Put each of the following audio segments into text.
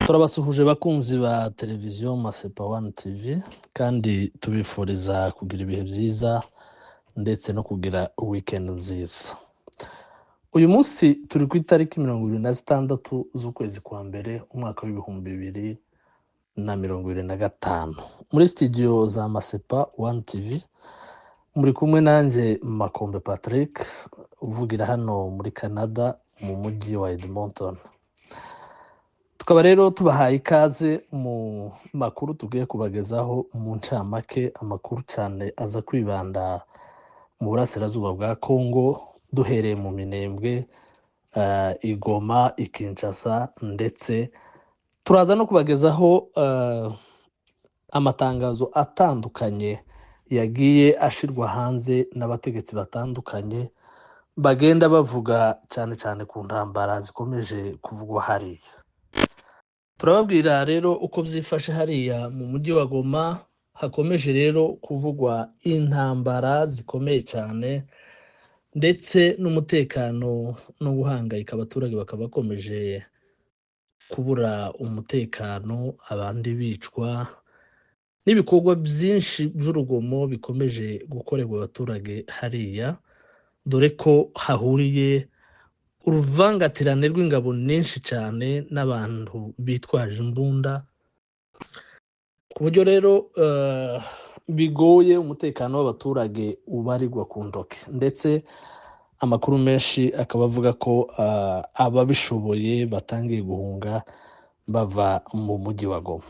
Turabasuhuje bakunzi ba televiziyo Masepa One TV, kandi tubifuriza kugira ibihe byiza ndetse no kugira weekend nziza. Uyu munsi turi ku itariki 26 z'ukwezi kwa mbere, umwaka w'2025. Muri studio za Masepa One TV muri kumwe nanjye Makombe Patrick, uvugira hano muri Canada mu mujyi wa Edmonton. Tukaba rero tubahaye ikaze mu makuru tugiye kubagezaho mu ncamake, amakuru cyane aza kwibanda mu burasirazuba bwa Congo, duhereye mu Minembwe, i Goma, i Kinshasa, ndetse turaza no kubagezaho amatangazo atandukanye yagiye ashirwa hanze n'abategetsi batandukanye bagenda bavuga cyane cyane ku ntambara zikomeje kuvugwa hariya. Turababwira rero uko byifashe hariya mu mujyi wa Goma. Hakomeje rero kuvugwa intambara zikomeye cyane, ndetse n'umutekano no guhangayika, abaturage bakaba bakomeje kubura umutekano, abandi bicwa, n'ibikorwa byinshi by'urugomo bikomeje gukorerwa abaturage hariya, dore ko hahuriye uruvangatirane rw'ingabo nyinshi cyane n'abantu bitwaje imbunda, ku buryo rero bigoye umutekano w'abaturage ubarirwa ku ntoki. Ndetse amakuru menshi akaba avuga ko ababishoboye batangiye guhunga bava mu mujyi wa Goma.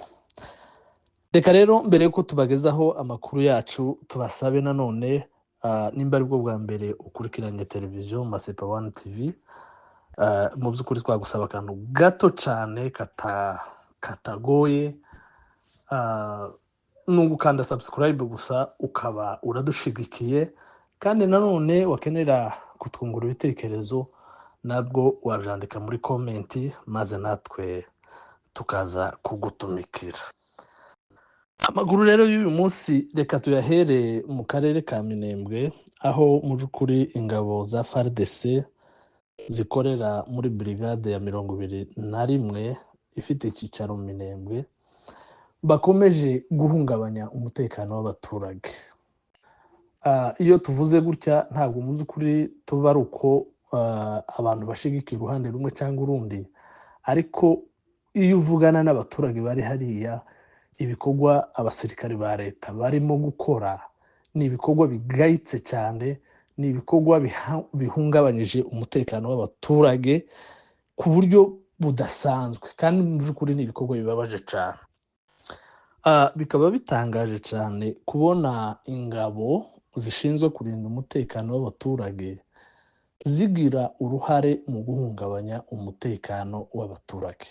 Reka rero mbere yuko tubagezaho amakuru yacu, tubasabe nanone, nimba aribwo bwa mbere ukurikiranye televiziyo Masepa One TV, mu by'ukuri twagusaba akantu gato cyane katagoye, ni ugukanda subscribe gusa ukaba uradushigikiye. Kandi nanone wakenera kutwungura ibitekerezo, nabwo wabyandika muri comment, maze natwe tukaza kugutumikira. Amakuru rero y'uyu munsi reka tuyahere mu karere ka Minembwe, aho mu by'ukuri ingabo za FARDC zikorera muri brigade ya 21 ifite icyicaro mu Minembwe bakomeje guhungabanya umutekano w'abaturage. Iyo tuvuze gutya, ntabwo mu by'ukuri tuba ari uko abantu bashigikiye uruhande rumwe cyangwa urundi, ariko iyo uvugana n'abaturage bari hariya, ibikorwa abasirikare ba leta barimo gukora ni ibikorwa bigayitse cyane, ni ibikorwa bihungabanyije umutekano w'abaturage ku buryo budasanzwe, kandi mu by'ukuri ni ibikorwa bibabaje cyane. Bikaba bitangaje cyane kubona ingabo zishinzwe kurinda umutekano w'abaturage zigira uruhare mu guhungabanya umutekano w'abaturage.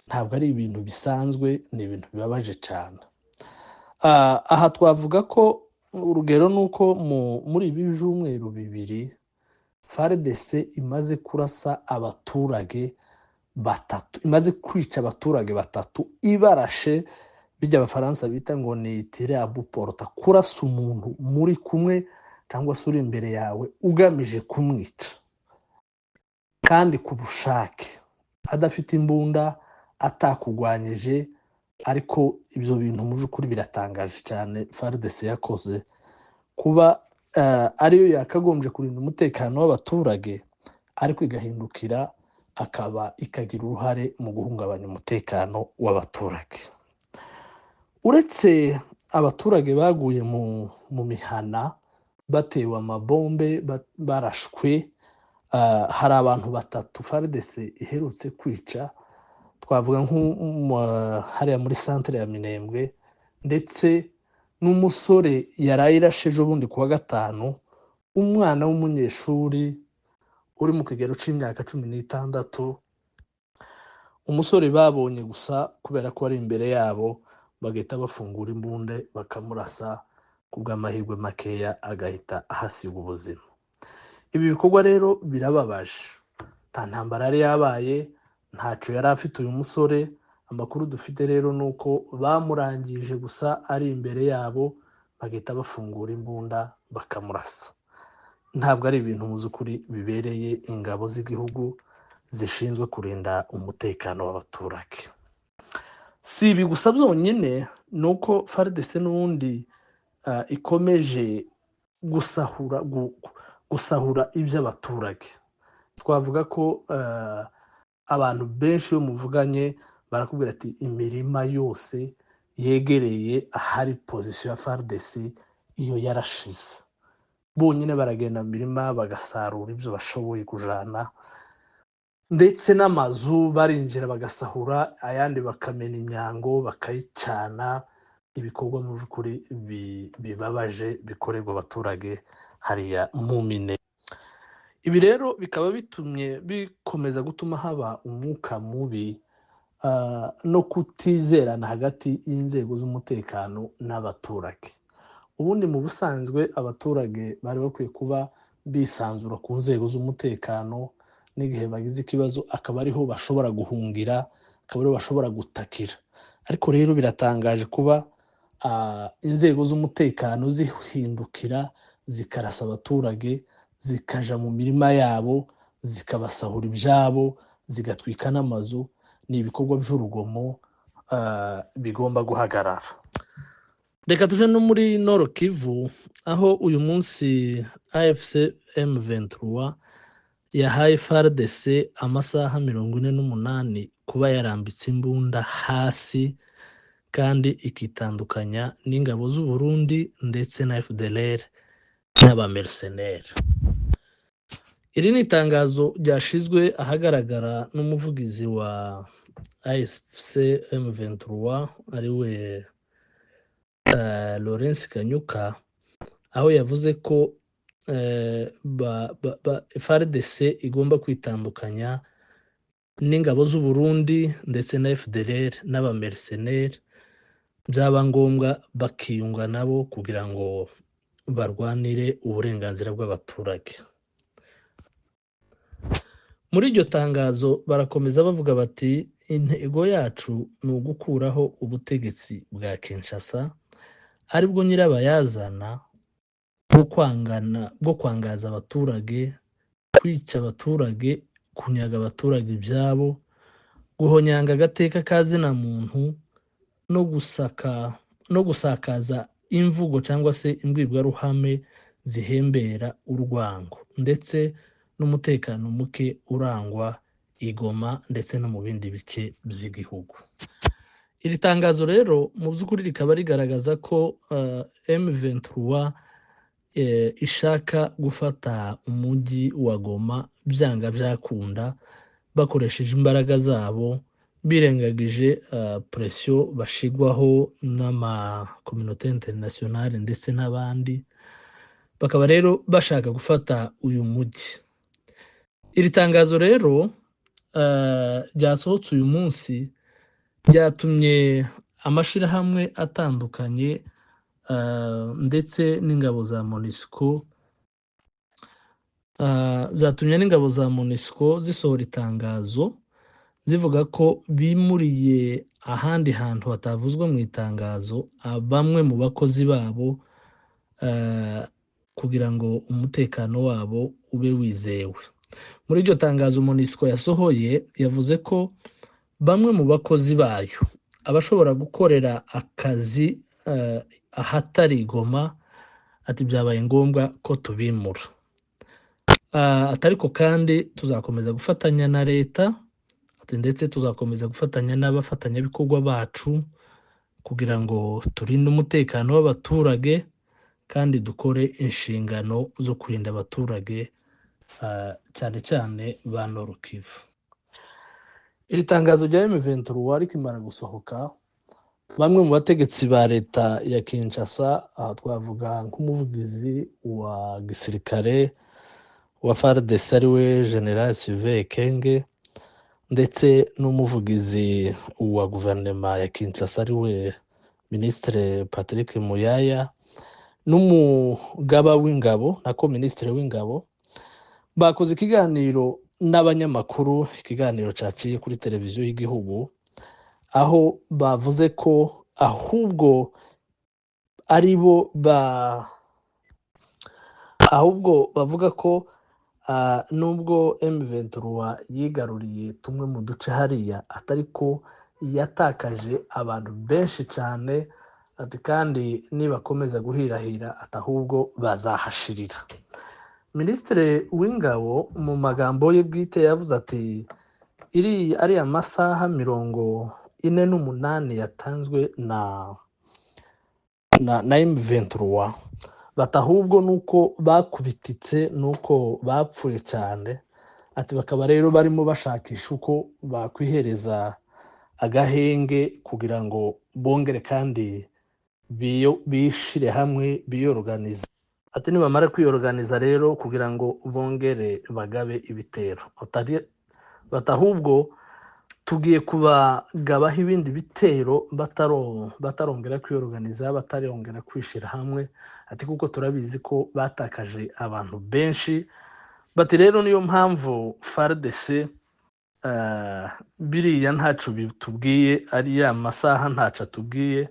Ntabwo ari ibintu bisanzwe, ni ibintu bibabaje cyane. Aha twavuga ko urugero ni uko muri ibi byumweru 2 FARDC imaze kurasa abaturage batatu, imaze kwica abaturage batatu ibarashe, bijya abafaransa bita ngo ni tir à bout portant, kurasa umuntu muri kumwe cyangwa se uri imbere yawe ugamije kumwica, kandi ku bushake, adafite imbunda, atakugwanyije. Ariko ibyo bintu mu by'ukuri biratangaje cyane FARDC yakoze, kuba ariyo yakagombye kurinda umutekano w'abaturage, ariko igahindukira akaba ikagira uruhare mu guhungabanya umutekano w'abaturage. Uretse abaturage baguye mu mihana batewe amabombe, barashwe, hari abantu batatu FARDC iherutse kwica, twavuga nko hariya muri santere ya Minembwe, ndetse n'umusore yaraye irashe ejo bundi kuwa gatanu, umwana w'umunyeshuri uri mu kigero c'imyaka 16, umusore babonye gusa kubera ko ari imbere yabo, bagahita bafungura imbunde bakamurasa, ku bw'amahirwe makeya agahita ahasiga ubuzima. Ibi bikorwa rero birababaje. Nta ntambara yari yabaye, ntaco yari afite uyu musore. Amakuru dufite rero ni uko bamurangije gusa ari imbere yabo, bagahita bafungura imbunda bakamurasa. Ntabwo ari ibintu mu by'ukuri bibereye ingabo z'igihugu zishinzwe kurinda umutekano w'abaturage. Si ibi gusa byonyine, ni uko FARDC n'ubundi ikomeje gusahura iby'abaturage. Twavuga ko abantu benshi iyo muvuganye barakubwira ati imirima yose yegereye ahari position ya FARDC iyo yarashize. Bonyine baragenda mu mirima bagasarura ibyo bashoboye kujana, ndetse n'amazu barinjira bagasahura, ayandi bakamena imyango bakayicana. Ibikorwa mu by'ukuri bibabaje bikorerwa abaturage hariya mu mine. Ibi rero bikaba bitumye bikomeza gutuma haba umwuka mubi no kutizerana hagati y'inzego z'umutekano n'abaturage. Ubundi mu busanzwe abaturage bari bakwiye kuba bisanzura ku nzego z'umutekano, n'igihe bagize ikibazo akaba ariho bashobora guhungira, akaba ariho bashobora gutakira. Ariko rero biratangaje kuba inzego z'umutekano zihindukira zikarasa abaturage, zikaja mu mirima yabo, zikabasahura ibyabo, zigatwika n'amazu. Ni ibikorwa by'urugomo bigomba guhagarara. Reka tuje no muri Nord Kivu, aho uyu munsi AFC M23 yahaye FARDC amasaha 48 kuba yarambitse imbunda hasi kandi ikitandukanya n'ingabo z'u Burundi ndetse na FDLR n'abamercenaires. Iri ni itangazo ryashizwe ahagaragara n'umuvugizi wa AFC M23 ariwe Lawrence Kanyuka, aho yavuze ko FARDC igomba kwitandukanya n'ingabo z'u Burundi ndetse na FDLR n'abamercenaires, byaba ngombwa bakiyunga nabo kugira ngo barwanire uburenganzira bw'abaturage. Muri iryo tangazo barakomeza bavuga bati intego yacu ni ugukuraho ubutegetsi bwa Kinshasa, aribwo nyirabayazana bwo kwangaza abaturage, kwica abaturage, kunyaga abaturage ibyabo, guhonyanga agateka ka zina muntu no gusakaza imvugo cyangwa se imbwirwaruhame zihembera urwango ndetse n'umutekano muke urangwa i Goma ndetse no mu bindi bice by'igihugu. Iri tangazo rero mu by'ukuri rikaba rigaragaza ko M23 ishaka gufata umujyi wa Goma byanga byakunda, bakoresheje imbaraga zabo, birengagije pression bashigwaho n'ama communauté internationale ndetse n'abandi, bakaba rero bashaka gufata uyu mujyi. Iri tangazo rero ryasohotse uyu munsi ryatumye amashirahamwe atandukanye ndetse n'ingabo za MONUSCO, byatumye n'ingabo za MONUSCO zisohora itangazo zivuga ko bimuriye ahandi hantu hatavuzwe mu itangazo bamwe mu bakozi babo kugira ngo umutekano wabo ube wizewe. Muri iryo tangazo MONUSCO yasohoye yavuze ko bamwe mu bakozi bayo abashobora gukorera akazi ahatari Goma, ati byabaye ngombwa ko tubimura. Atariko kandi tuzakomeza gufatanya na leta, ati ndetse tuzakomeza gufatanya n'abafatanyabikorwa bacu kugira ngo turinde umutekano w'abaturage kandi dukore inshingano zo kurinda abaturage, cyane cyane ba Nord Kivu. Iri tangazo rya M23 rikimara gusohoka, bamwe mu bategetsi ba leta ya Kinshasa, aha twavuga nk'umuvugizi wa gisirikare wa FARDC ariwe General Sylvain Ekenge, ndetse n'umuvugizi wa guverinoma ya Kinshasa ariwe Minisitiri Patrick Muyaya, n'umugaba w'ingabo nako Minisitiri w'ingabo, bakoze ikiganiro n'abanyamakuru, ikiganiro caciye kuri televiziyo y'igihugu, aho bavuze ko ahubwo aribo ba ahubwo bavuga ko Nubwo M23 yigaruriye tumwe mu duce hariya, atari ko yatakaje abantu benshi cyane, ati kandi nibakomeza guhirahira ati ahubwo bazahashirira. Minisitiri w'ingabo mu magambo ye bwite yavuze ati iri ariya masaha 48 yatanzwe na M23, bati ahubwo nuko bakubititse, nuko bapfuye cyane, ati bakaba rero barimo bashakisha uko bakwihereza agahenge kugira ngo bongere kandi bishire hamwe, biyoroganize. Ati nibamara kwiyoroganiza rero kugira ngo bongere bagabe ibitero, bati ahubwo tugiye kubagabaho ibindi bitero batarongera kwiyoroganiza, batarongera kwishira hamwe, ati kuko turabizi ko batakaje abantu benshi. Bati rero niyo mpamvu FARDC biriya ntaco bitubwiye, ari ya masaha ntaco atubwiye,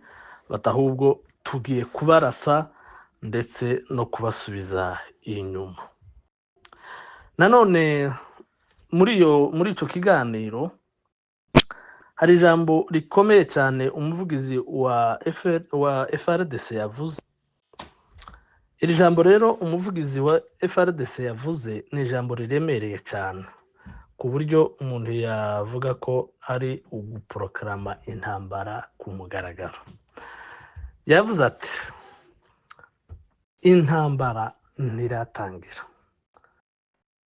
bati ahubwo tugiye kubarasa ndetse no kubasubiza inyuma. Nanone muri ico kiganiro hari ijambo rikomeye cyane umuvugizi wa FARDC yavuze. Iri jambo rero umuvugizi wa FARDC yavuze ni ijambo riremereye cyane, ku buryo umuntu yavuga ko ari uguprokarama intambara ku mugaragaro. Yavuze ati intambara ntiratangira.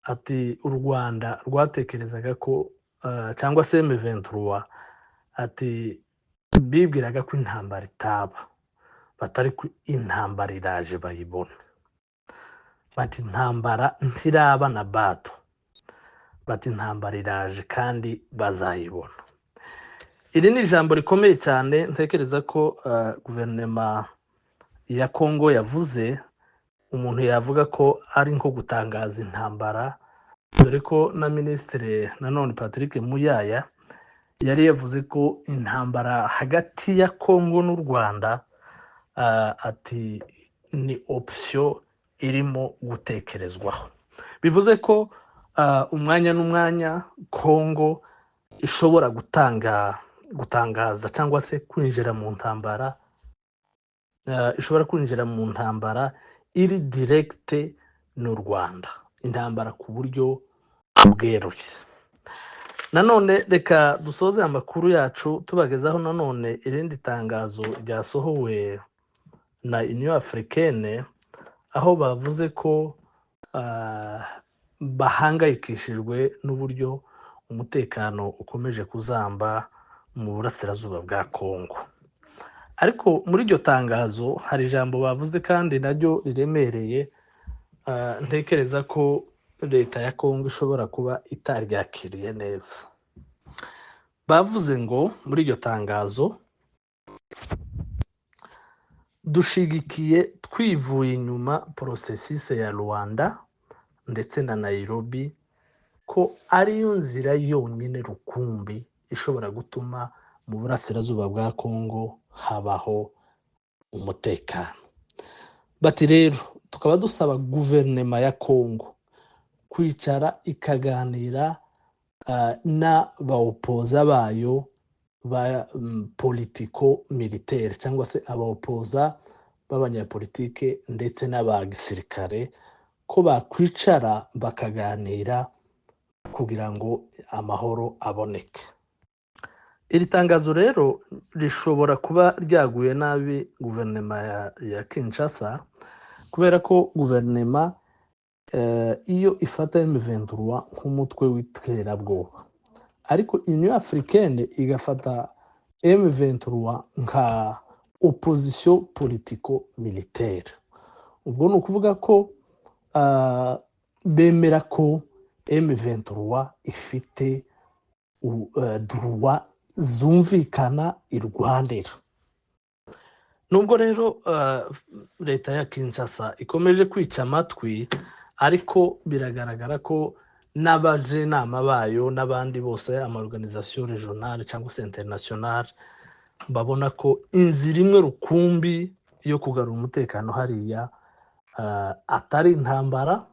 Ati u Rwanda rwatekerezaga ko cyangwa se M23, ati bibwiraga ko intambara itaba, batari ko intambara iraje bayibona. Bati intambara ntiraba na bato, bati intambara iraje kandi bazayibona. Iri ni ijambo rikomeye cyane ntekereza ko guverinoma ya Kongo yavuze, umuntu yavuga ko ari nko gutangaza intambara, dore ko na Minisitiri nanone Patrick Muyaya yari yavuze ko intambara hagati ya Kongo n'u Rwanda ati ni option irimo gutekerezwaho. Bivuze ko umwanya n'umwanya Kongo ishobora gutangaza cyangwa se kwinjira mu ntambara, ishobora kwinjira mu ntambara iri directe n'u Rwanda, intambara ku buryo bweruye. Nanone reka dusoze amakuru yacu tubagezaho nanone irindi tangazo ryasohowe na Union Africaine, aho bavuze ko bahangayikishijwe n'uburyo umutekano ukomeje kuzamba mu burasirazuba bwa Kongo. Ariko muri iryo tangazo hari ijambo bavuze kandi naryo riremereye, ntekereza ko leta ya Kongo ishobora kuba itaryakiriye neza. Bavuze ngo muri iryo tangazo dushigikiye twivuye inyuma processus ya Rwanda ndetse na Nairobi, ko ariyo nzira yonyine rukumbi ishobora gutuma mu burasirazuba bwa Kongo habaho umutekano. Bati rero tukaba dusaba guverinoma ya Kongo kwicara ikaganira n'abaopoza bayo ba politiko militaire, cyangwa se abaopoza b'abanyapolitike ndetse n'aba gisirikare, ko bakwicara bakaganira kugira ngo amahoro aboneke. Iri tangazo rero rishobora kuba ryaguye nabi guverinoma ya Kinshasa, kubera ko guverinoma iyo ifata M23 nk'umutwe w'iterabwoba, ariko Union Africaine igafata M23 nka opposition politico militaire. Ubwo ni ukuvuga ko bemera ko M23 ifite droit zumvikana irwanira. Nubwo rero leta ya Kinshasa ikomeje kwica amatwi, ariko biragaragara ko n'abajenama bayo n'abandi bose, ama organisation regionale cyangwa se internationale, babona ko inzira imwe rukumbi yo kugarura umutekano hariya atari intambara.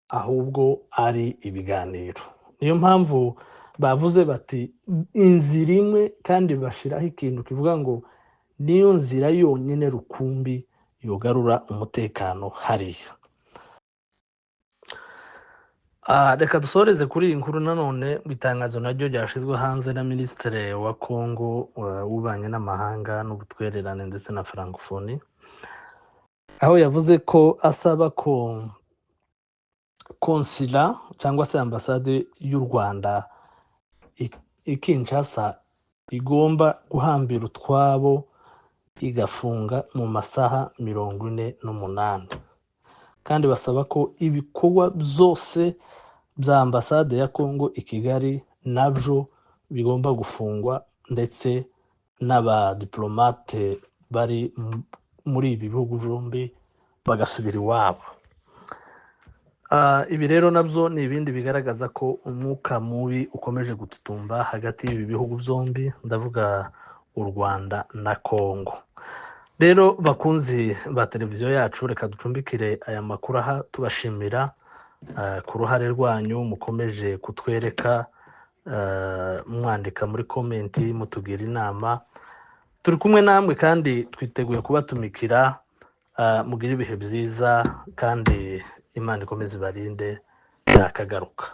Ahubwo ari ibiganiro. Niyo mpamvu bavuze bati inzira imwe, kandi bashyiraho ikintu kivuga ngo niyo nzira yonyine rukumbi yogarura umutekano hariya. Reka dusoreze kuri iyi nkuru nanone mu itangazo naryo ryashyizwe hanze na Minisitiri wa Kongo w'ububanyi n'amahanga n'ubutwererane ndetse na Francophonie, aho yavuze ko asaba ko consulat cyangwa se ambasade y'u Rwanda i Kinshasa igomba guhambira utwabo, igafunga mu masaha 48, kandi basaba ko ibikorwa byose bya ambasade ya Kongo i Kigali nabyo bigomba gufungwa, ndetse n'abadiplomate bari muri ibi bihugu byombi bagasubira iwabo. Ibi rero nabyo ni ibindi bigaragaza ko umwuka mubi ukomeje gututumba hagati y'ibi bihugu byombi, ndavuga u Rwanda na Kongo. Rero bakunzi ba televiziyo yacu, reka ducumbikire aya makuru aha, tubashimira ku ruhare rwanyu mukomeje kutwereka, mwandika muri comment, mutubwira inama. Turi kumwe namwe kandi twiteguye kubatumikira. Mugire ibihe byiza kandi Imana ikomeze ibarinde. Nakagaruka.